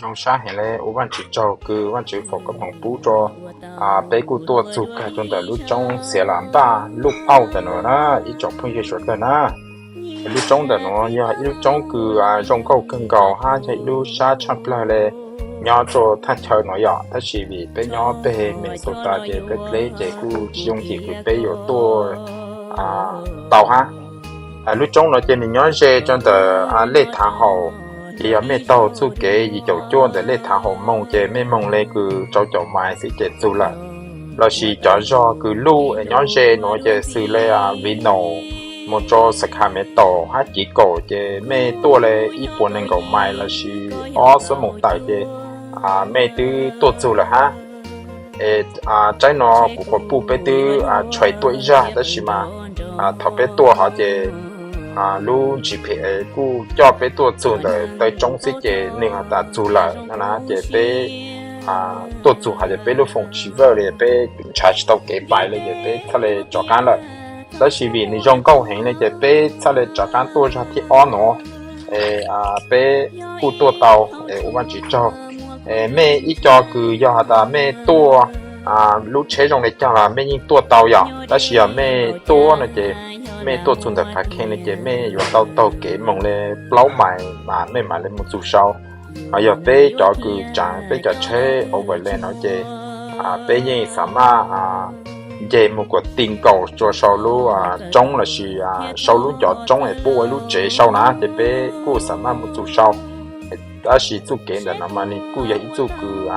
Zoo sab heev le, ua Vaajtswv tsaug kws Vaajtswv foom koob hmoov pub rua peb kuj tuaj txug kag rua ntawm lub roob Xiav Las Npaj Luj Auj ntawm nuav na, ib tsoom phooj ywg suav dlawg na. Lub roob ntawm nuav yog ib lub roob kws zoo nkauj kawg nkaus hab yog ib lub sab tshaaj plawg le nyob rua thaj chaw nuav yom, tab sis vim peb nyob peg Minnesota ces peb dleb ces kuj tsi yooj yim kws peb yuav tuaj tau hab. Lub roob nuav ces nwg nyob ze rua ntawm Lej Thav Haum, ces yog mej taug txuj kev yim caum cuaj ntawm Lej Thav Haum moog ces mej moog le kws rau caum mais xwb ces txug lawm. Lossis cov zog kws luj es nyob ze nuav ces xws le Vino moog rua Sacramento hab Chicago ces mej tuaj le ib puas nees nkaum mais lossis ob xuab moos tawm ces mej twb tuaj txug lawm hab. Es tsaib no kuv quas puj peb twb tshais tuaj ib zag tab sis mas thaum peb tuaj hov ces lub G P S kuj coj peb tuaj txug ntawm taw roob xwb ces nwg has tas txug lawm no na ces peb tuaj txug hov ces peb lub foos tsi vwj le, peb nrhav tsi tau kev pais le ces peb txhaj le rov qaab lawm. Tab sis vim nwg zoo nkauj heev le ces peb txhaj le rov qaab tuaj zag thib ob nuav. Es peb kuj tuaj tau, es ua Vaajtswv tsaug. Es mej ib co kws yog has tas mej tuaj lub tsheb zoo le caag los mej yeej tuaj tau yom, tab sis yog mej tuaj no ces mej tuaj txug ntawm Phav Kheej no ces mej yuav tau taug kev moog le plaub mais mas mej mam le moog txug sau. Hos yog peb cov kws tsaav peb cov tsheb Overland no ces peb yeej xav maj nce moog kuas ti nkaus rua sau lub roob lossis sau lub ncov roob es pub ua ib lub tsev sau na ces peb kuj xav maj moog txug sau. Tab sis txuj kev ntawm no mas nwg kuj yog ib txuj kws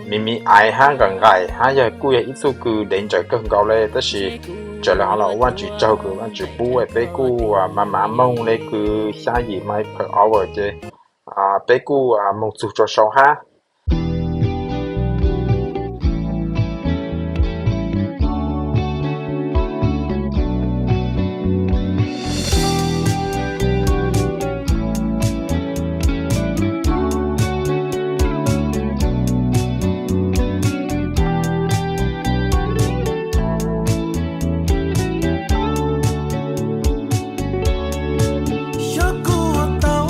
me me aiv hab nqaim nqaim hab yog kuj yog ib txuj kws dev nrawm kawg nkaus le, tab sis txawm le hov los ua Vaajtswv tsaug kws Vaajtswv pub peb kuj mas mas moog le kws xya yim mais per hour ces peb kuj moog txug rua sau hab. Xyov kuv ua tau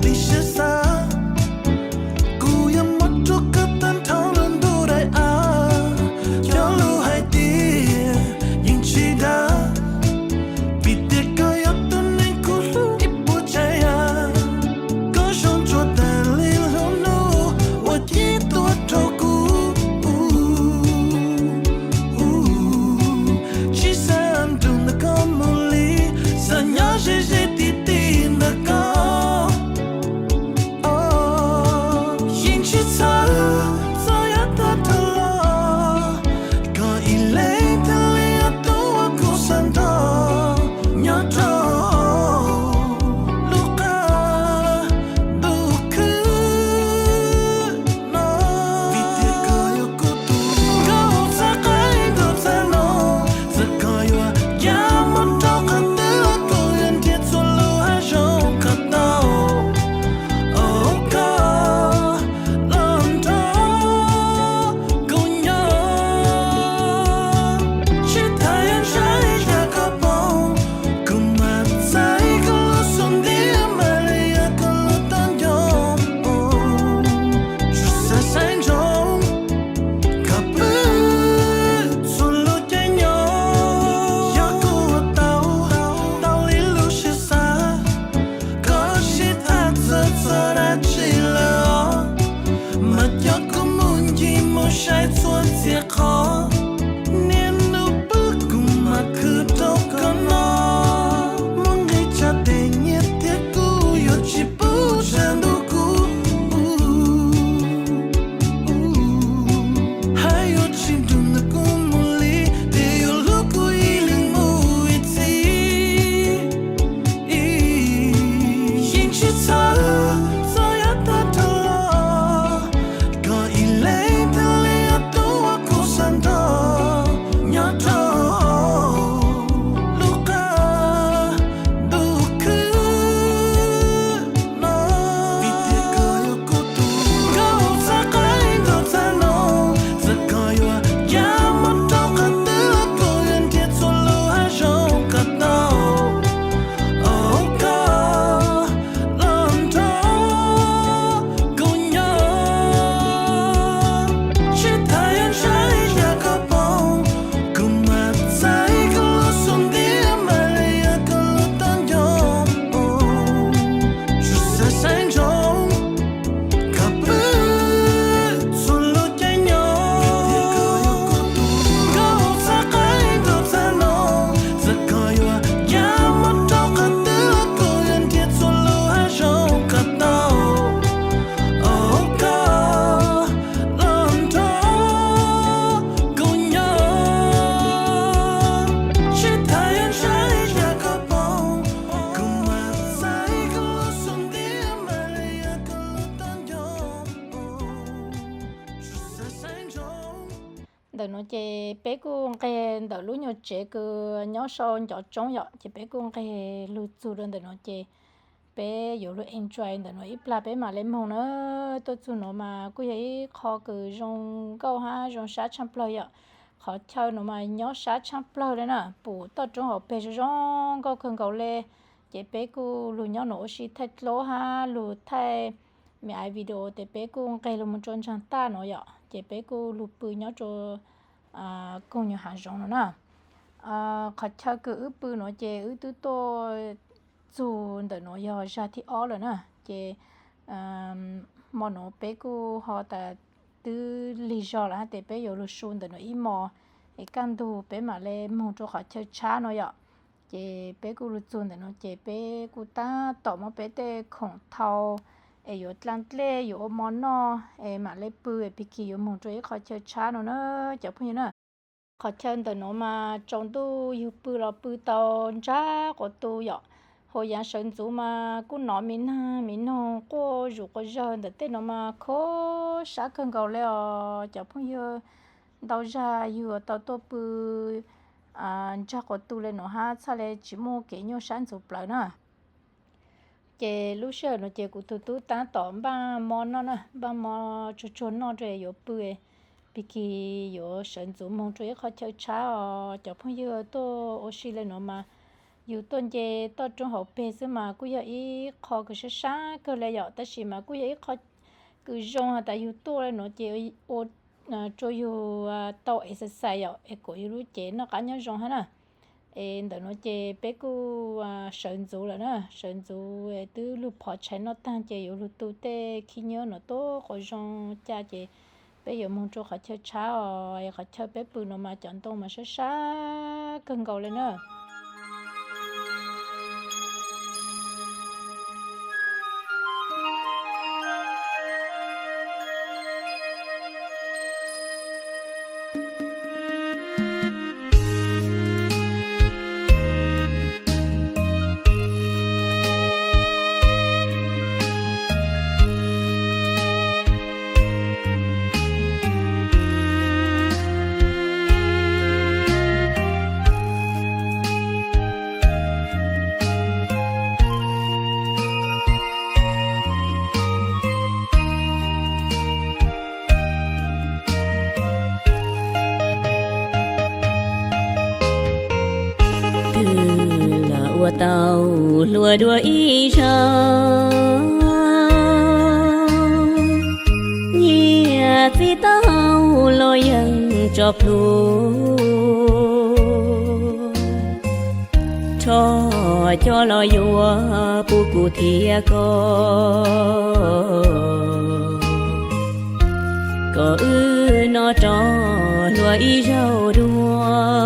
li siab xav, kuv yuav muab rua koj tag nrho lub ntuj daim av. Cov lus hais tias yeej tsis dag, vim tias koj yog tus neeg kuv hlub ib puas tsav yam. Koj zoo tsuas tag li lub ntuj uas tib tuaj rau kuv. Tsis xav nrug ntawm koj mus li, xav nyob ze ze tib tib ntawm koj. Yeej tsis txhawj txog yav tag dhau los, koj ib leeg thiaj li yog tus uas kuv xav nrog. Nyob rau lub qab ntuj khwb no, vim tias koj yog kuv tus, koj txhaj qaib ntuj txhaj no, txawm koj yuav ya mus rau qhov twg los kuv yuav nrhiav txhua lub hav zoov koj tau. Ua koj los nrog kuv nyob, tsis tas yog ntshai yog koj poob, kuv mam txais koj lub xub ntiag mam li yog koj lub tub nco. Tsuas xav saib ntsoov koj pw txhua lub caij nyoog. Yog kuv ua tau, tau li lub siab xav, koj sib tham txog txog dab tsi lawm os, mas coj kuv mus ncig mus saib txhua txhia qhov. Niaj hnub pw kuv mam khwv rau koj noj, muaj nqi tsam tej nyiaj thiab kuv yuav tsis pub tshav ntuj kuv. Hab yuav tsis nrug ntawm kuv mus li, tias yuav hlub kuv ib leeg mus ib txhis. Yeej tsis txhawj txog yav tag dhau los, koj ib leeg thiaj li yog tus uas kuv xav nrog. Ntawm no ces peb kuj nqeg ntawm lub nyuag tsev kws nyob sau ncov tsoob yom, ces peb kuj nqeg lug txug rau ntawm no ces peb yuav lug enjoy ntawm no ib plag peb mam le moog na. Tuaj txug no mas kuj yog ib qho kws zoo nkauj hab zoo sab tshaaj plawg yom. Qhov chaw no mas nyob sab tshaaj plawg le na, pum toj roob hauv peg zoo zoo nkauj kawg nkaus le. Ces peb kuj lug nyob no ua si thaij dlaub hab lug thaij me aiv video tes peb kuj nqeg lug moog rua ntsaag taj no yom, ces peb kuj lug pw nyob rua koog nyuag hav zoov no na. Qhov chaw kws wb pw no ces wb twb tuaj txug ntawm no yog zag thib ob lawm na, ces hmo no peb kuj ho tas twb lig zog lawm hab tes peb yuav lug su ntawm no ib hmos, es kaj ntug peb mam le moog rua qhov chaw tshab no yom. Ces peb kuj lug txug ntawm no ces peb kuj taab tom muab peb tej khoom thau es yuav dlaa dlej yuav ua mov noj es mam le pw es pig kig yuav moog rua ib qhov chaw tshab no na cov phooj ywg na. Qhov chaw ntawm no mas tsaus ntuj yug pw los pw tau ntsag quas tu yom. Hauv yaav sawv ntxuv mas kuj nov mi naag mi noog quaj zuj quas zawg ntawm tej no mas khob sab kawg nkaus le os cov phooj ywg. Ntau zag yug tau tuaj pw ntsag quas tu le no hab txhaj le tsis muaj kev nyuaj sab ntxuv plawv na. Ces lub sij hawm no ces kuv tug tub taab tom npaj mov noj na, npaj mov tsuag tsuag noj rua yuav pw, pig kig yuav sawv ntxuv moog rua ib qho chaw tshab os cov phooj ywg. Tuaj ua si le no mas yug tuaj nce toj roob hauv peg xwb mas kuj yog ib qho kws sab sab kawg le yom, tab sis mas kuj yog ib qho kws zoo has tas yug tuaj le no ces ua rua yug tau exercise yom, es kuas yug lub cev noj qab nyob zoo hab na. Es ntawm no ces peb kuj sawv ntxuv lawm na, sawv ntxuv twb lug phov tshais noj taag ces yuav lug tu tej khib nyiab no tuab quas zoo ca ces peb yuav moog rua qhov chaw tshab os. Qhov chaw peb pw no mas cov ntoo mas sab sab kawg nkaus le na. Twb los ua tau hluas dua ib zaug, nyiaj txiag tau los yeej tso plhuav, rho coj los yuav pub kuv thiab koj, kom wb noj rov hluas ib zaug dua.